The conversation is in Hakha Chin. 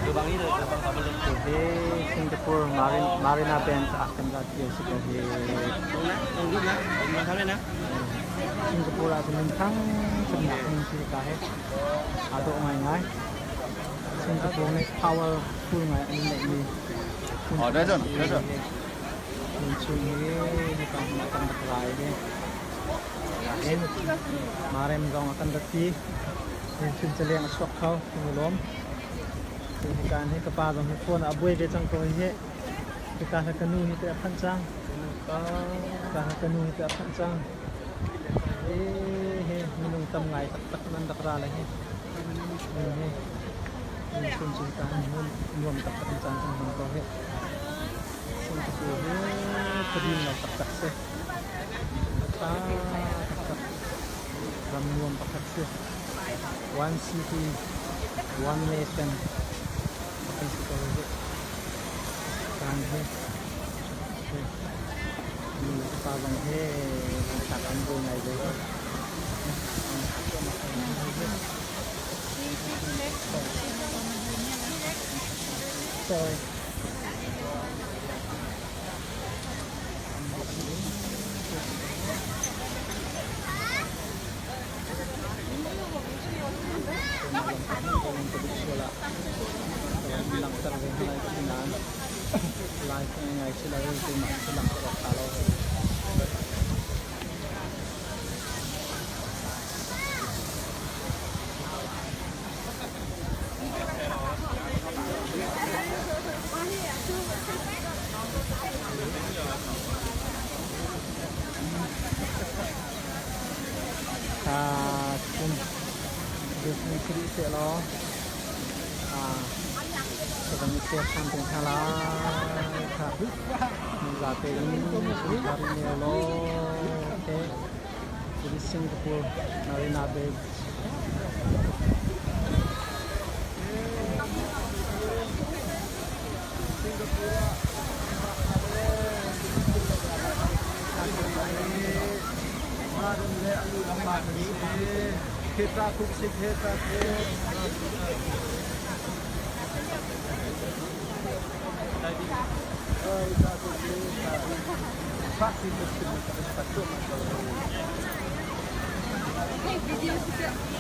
Hi Singapore Marina Bay ah kan rat ti a si ko hi. Singapore ah cun minthang cemnak hmun si ka hi. Aa dawh ngaingai. Singapore nih powerful ngai an neihmi hmun si hi. Hmun chung hi hika hmun ah kan rak rai hi. Hin Marem zong a kan rat pi. Chun caleng a chuak kho. Kan i lawm. Hika hi ka pa zong hi phone ah a buai ve cang ko hi. Hika hi ka nu hi te a phanh cang. Hika hi ka nu hi te a phanh cang. Hi hi minung tam ngai taktak nan rak ra le hi. Hi hi chun cu hika hin nuam nuam taktak in caan kan hmang ko hi. Singapore hi khuading lo taktak si. A tha taktak. Ram nuam pakhat si. One city, one nation kan si ko hi. Caan hi nu le pa zong hi thlak an buai ngai ve. Sorry. Langhter ve hna lai ti nain lai ngai si lo keimah cu langhter awk ṭha lo. Cun business si rih sehlaw ka van i share ṭhan te hna lai kha. Nan zate in chungkhar in neu law okay. This is Singapore Marina Bay. Hey, video.